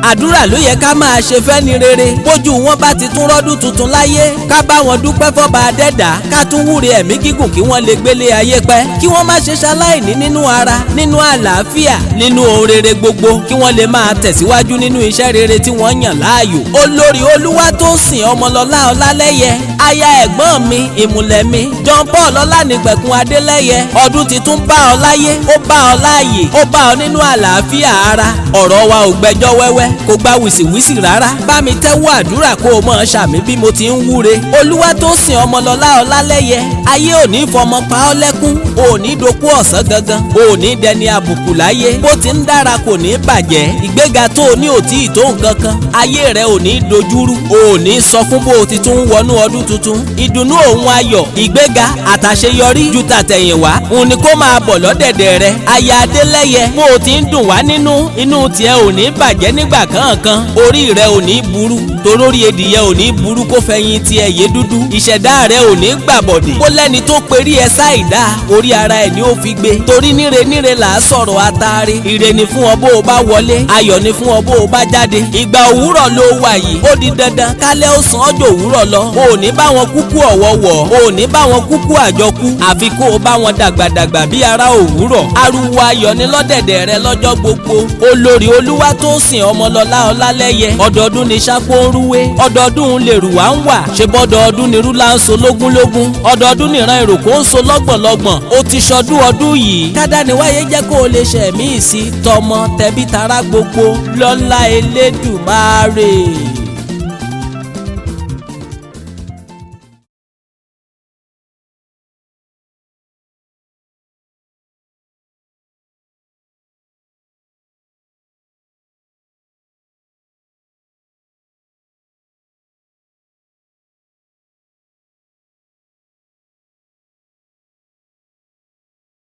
Àdúrà ló yẹ ká máa ṣe fẹ́ni rere. Bójú wọn bá ti tún rọ́dún tuntun láyé, ká bá wọn dúpẹ́ fọ́ba adẹ́dà, ká tún wúre ẹ̀mí gígùn kí wọ́n lè gbélé ayé pẹ́, kí wọ́n má ṣe ṣaláìní nínú ara, nínú àlàáfíà, nínú ohun rere gbogbo, kí wọ́n lè máa tẹ̀síwájú nínú iṣẹ́ rere tí wọ́n yàn láàyò. Olórí Olúwatósìn Ọmọlọ́lá Ọlálẹ́yẹ, aya ẹ̀gbọ́n mi, ìmùlẹ̀ mi, John Paul Ọlánìpẹ̀kun Adélẹ́yẹ, ọdún titun bá ọ láyé, ó bá ọ láàyè, ó bá ọ nínú àlàáfíà ara. Ọ̀rọ̀ wa ò gbẹ́jọ́ wẹ́wẹ́, kò gba wìsìwìsì rárá. Bá mi tẹ́wọ́ àdúrà kó o mọ̀ ṣàmì bí mo ti ń wúre. Olúwatósìn Ọmọlọ́lá Ọlálẹ́yẹ, ayé ò ní fọmọ pa ọ́ lẹ́kún, ò ní dokú ọ̀sán gangan, ò ní dẹni àbùkù láyé. Bó ti ń dára kò ní bàjẹ́. Ìgbéga tó o ní ò tí ì tó nǹkan kan, ayé rẹ ò ní dojúrú, ò ní sọkún bó o ti tún wọnú ọdún tuntun. Ìdùnnú òun ayọ̀, ìgbéga àtàṣeyọrí ju tàtẹ̀yìnwá òun ni kó máa bọ̀ lọ́dẹ̀dẹ̀ rẹ. Aya Adélẹ́yẹ, bó o ti ń dùn wá nínú, inú tiẹ̀ ò ní bàjẹ́ nígbà kankan. Orí rẹ ò ní burú, torórí edìyẹ ò ní burú kó fẹ̀yìn tiẹ̀ yé dúdú. Ìṣẹ̀dá rẹ ò ní gbàbọ̀dè. Kó lẹ́ni tó perí ẹ sáìdá, orí ara ẹ̀ ni ó fi gbé. Torí níre níre là á sọ̀rọ̀ atare. Ire ni fún ọ bó o bá wọlé, ayọ̀ ni fún ọ bó o bá jáde. Ìgbà òwúrọ̀ ló wà yìí, ó di dandan kálẹ̀ ó sàn ọjọ́ òwúrọ̀ lọ. O ò ní bá wọn kúkú ọ̀wọ̀wọ̀, o ò ní bá wọn kúkú àjọkú, àfi kó o bá wọn dàgbàdàgbà bí ara òwúrọ̀. Ariwo ayọ̀ ni lọ́dẹ̀dẹ̀ rẹ lọ́jọ́ gbogbo. Olórí Olúwatósìn Ọmọlọ́lá Ọlálẹ́yẹ, ọdọọdún ni sápó ń rúwé, ọdọọdún lèrú wá ń wà, ṣe bọ́dọọdún ni rúlá ń so lógúnlógún, ọdọọdún nìran ìròkó ń so lọ́gbọ̀nlọ́gbọ̀n. Ó ti ṣọdún ọdún yìí, kádàníwáyé jẹ́ kó o lè ṣẹ̀mí ìsí tọmọ tẹbí tará gbogbo lọ́lá Elédùmarè.